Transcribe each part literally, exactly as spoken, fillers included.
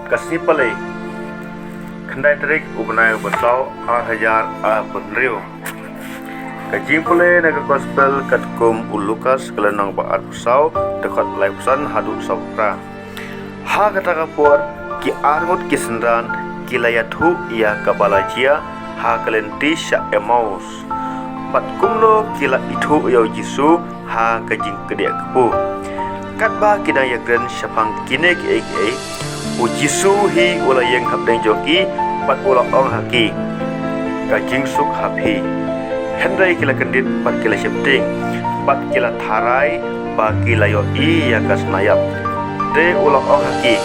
Ka sngi Palei, khyndai tarik u bnai u ba saw, ar hajar arphew hynriew. Ka jingpule na ka Gospel katkum u Lukas, ka lynnong ba arphew saw, dkhot laiphew san haduh sawphew phra. Ha kata ka por, ki arngut ki synran ki la ïathuh ïa kaba la jia ha ka lynti sha Emmaus, bad kumno ki la ithuh ïa u Jisu ha ka jingkdiah kpu. Katba ki dang ïakren shaphang kine kiei kiei, u Jisu hi u la ïeng hapdeng jong ki, bad u la ong ha ki, "Ka jingsuk ha phi." Hynrei ki la kyndit bad ki la sheptieng, bad ki la tharai ba ki la ïohi ïa ka snayap. Te u la ong ha ki,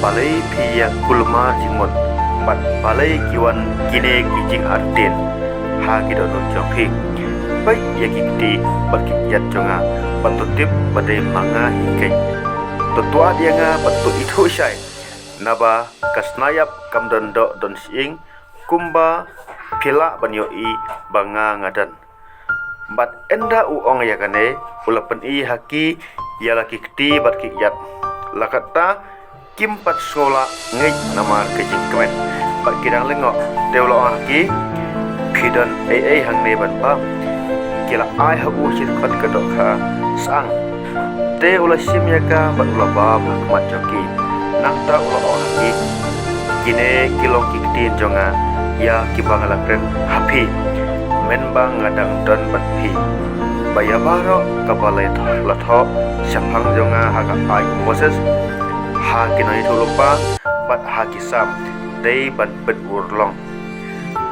"Balei phi ïa kulmar jingmut, bad balei ki wan kine ki jingartatien ha ki dohnud jong phi? Peit ïa ki kti bad ki kjat jong nga, bad to tip ba dei ma nga hi keiñ. To tuad ïa nga bad to ithuh shai, naba ka snayap kam don doh don shyieng, kumba phi lah ban ïohi ba nga nga don." Bad ynda u ong ïa kane, u la pyni ha ki ïa la ki kti bad ki kjat. La katta kim pat sngew lah ngeit namar ka jingkmen, bad ki dang lyngngoh. Te u la ong ha ki, "Phi don ei ei hangne ban bam?" Ki la ai ha u shi dkhot ka dohkha syang. Te u la shim ïa ka bad u la bam ha khmat jong ki. Nangta u la ong ha ki, "Kine ki long ki ktien jong nga ïa kiba nga la kren ha phi mynba nga dang don bad phi, ba ïa baroh kaba la thoh, la thoh shaphang jong nga ha ka aiñ u Moses, ha ki nongïathuhlypa bad ha ki Salm, dei ban pynurlong."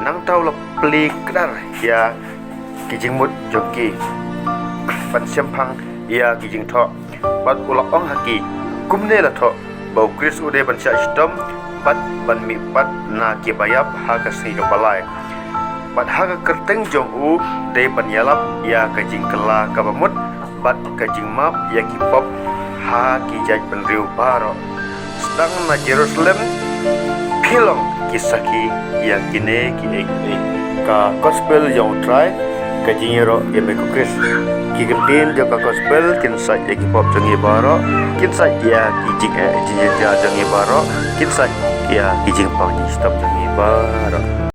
Nangta u la plie kdar ïa ki jingmut jong ki ban shemphang ïa ki jingthoh, bad u la ong ha ki, "Kumne la thoh ba u Khrist u dei ban shah shitom bad ban mihpat na kiba ïap ha ka sngi kaba lai, bad ha ka kyrteng jong u dei ban ïalap ïa ka jingkylla kaba mut bad ka jingmap ïa ki pop ha ki jaitbynriew baroh. Sdang na Jerusalem phi long ki sakhi ïa kine kiei kiei." Ka Gospel jong U Trai. Ka jingïaroh ïa me ko Khrist. Ki kyntien jong ka Gospel kin sait ïa ki pop jong ngi baroh, kin sait ïa ki jingeh jingjynjar jong ngi baroh, kin sait ïa ki jingpang jingshitom jong ngi baroh.